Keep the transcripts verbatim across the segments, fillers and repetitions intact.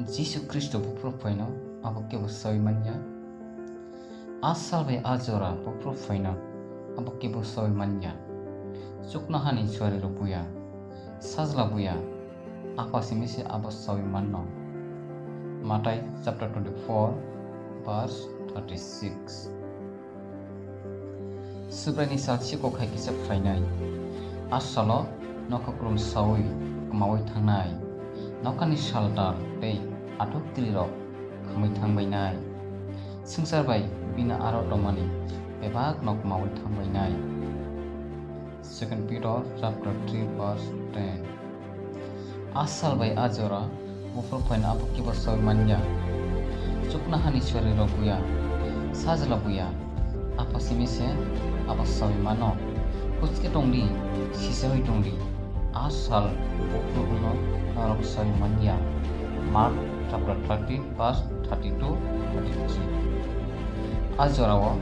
Jisu Khristo buphuru phaino abo kebo sawi manya. A sal bai a jora buphuru phaino abo kebo sawi manya. Chuknohani suarirok buya, sajla buya, Apha simi se abo sawi manno. Matai chapter twenty-four, verse thirty-six. Subraini sal chikok hai kisa phainai. A salo nokha krum sawi kwmawi thangnai. Nokhani sal dal tei athuk trirok khamwi thangbainai. Swngchar bai bini aro tongmani bebak nok mawi thangbainai. Second Peter chapter three verse ten. A sal bai a jora buphuru phaino abo kebo sawi manya. Chuknohani suarirok buya, sajla buya, Apha simi se abo sawi mano. Huchke tongdi, sisawi tongdi. A sal buphuru wngno norok sawi manya. Mark chapter thirteen verse thirty-two, thirty-three. A jorao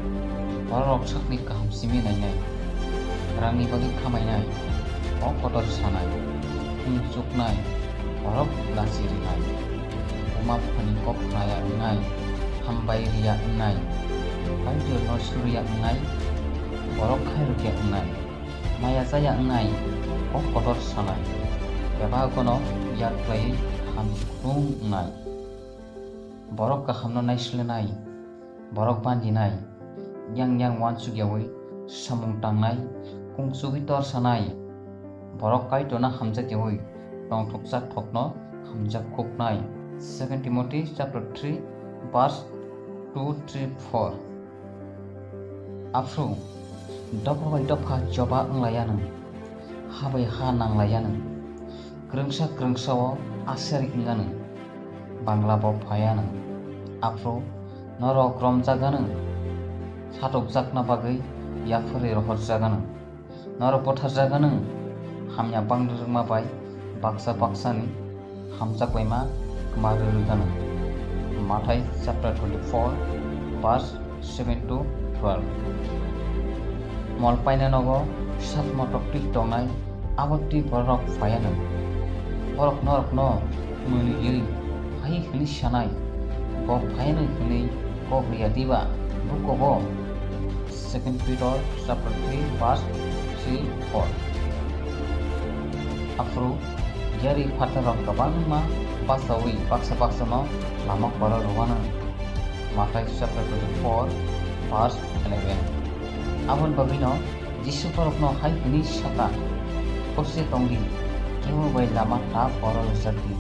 bororok sakni kaham simi nainai, rangni bagwi khamainai, kok kotor sanai, wng chuknai, borok lachi rwnai, buma buphani kok khnaya wngnai, hambai riya wngnai, paitio no suriya wngnai, borok khairokya wngnai, maya chaya wngnai, kok kotor sanai, bebagono yak khlaiwi kaham chuktung wngnai. Borok kahamno naislenai, borok bandinai, yang yang uansukyaui samung tangnai, kungchugwi tor sanai, borok Kaitorno hamjakyaui tongthok chakthokno hamjak khuknai. Second Timothy chapter three verse two, three, four. Aphuru dopha bai dopha choba wnglaiyano, ha bai ha nanglaiyano, kwrwngsa kwrwngsao aserik wngano, bangla bo phaiano. Aphuru norok romjagano, satokjakna bagwi yaphurwi rohorjagano. Norok butharjagano, hamya bang rwrwkma bai baksa baksani hamjak laima kwma rwrwgano. Mathai chapter twenty-four, verse seven to twelve. Mol paina nogo sat motok twi tongnai abo twi borok phaiano. Borok norokno mwnwi hai hwnwi sanai, bo phaiano hwnwi kok rwya diba? Bukobo Second Peter chapter three verse three, four. Aphuru yari phatarrok kwbangma bachaui baksa baksano lama koro rwano. Mathai chapter twenty-four verse eleven. Aboni bagwino Jisu borokno hai hwnwi saka, "Khorse tongdi, kebo bai lama ta koro rwjakdi.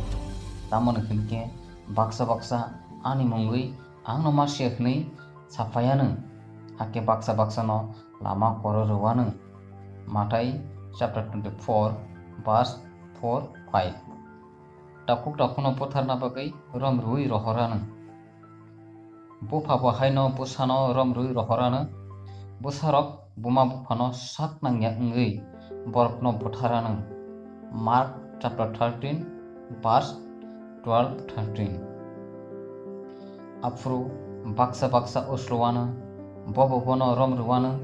Tamoni hwnkhe baksa baksa ani mungwi angno ma se hwnwi saphaiano, hakhe baksa baksano lama koro rwano." Mathai chapter twenty-four verse four, five. Takhuk takhuno butharna bagwi rom rwui rohorano. Bupha bo haino bwsano rom rwui rohorano. Bwsarok buma buphano sak nangya wngwi borokno butharano. Mark chapter thirteen, verse twelve, thirteen. Aphuru baksa baksa usluwano, bobo bono rom rwano,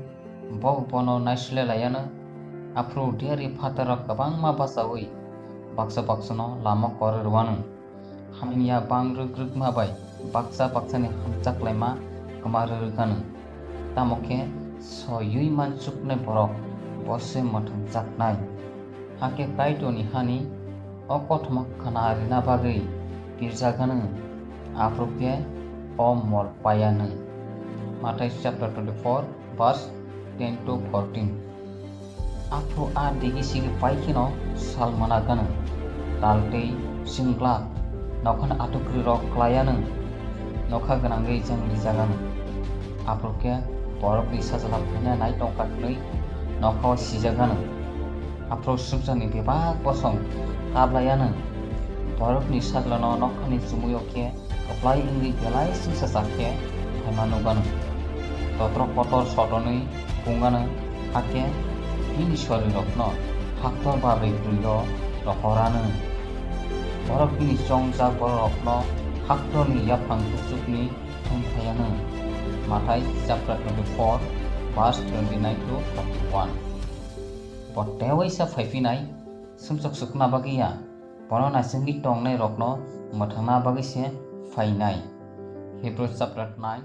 bobo bono naisle layano. Aphuru diari phatarrok kwbangma bachaui baksa baksano lama koro rwano. Hamya bang rwk rwkma bai baksa baksani hamchak laima kwma rwrwgano. Tamo khe soyui manchuknai borok bo se mwthangjaknai. Hakhe Kaitorni hani o kothoma khna rina bagwi pirjagano, aphuru khe o mol paiano. Mathai chapter twenty-four, verse ten to fourteen. Aphuru a digi sigi pai kheno sal mana gano, tal tei chwngla nokhani athukrwi rok klaiano, nokha gwnangwi jangli jagano. Aphuru khe borokni sajla phaina nai tongkha hwnwi nokhao sijagano. Aphuru swngcharni bebak bosong kablaiano, borokni sajlano nokhani chumuio khe kwplai wngwi belai swngsa chak khe phaima nukgano. Totrok kotor sotonwi pungano, hakhe bini sorirokno haktor babrwi brwio rohorano. Borok bini chongjak bororokno haktorni yaphang kuchukni thumphaiano. Mathai chapter twenty-four, verse twenty-nine to thirty-one. Bo tewaisa phaiphinai sumsok sukna bagwi ya. Bono naisingwi tongnai rokno mwthangna bagwi se phainai. Hebrews chapter nine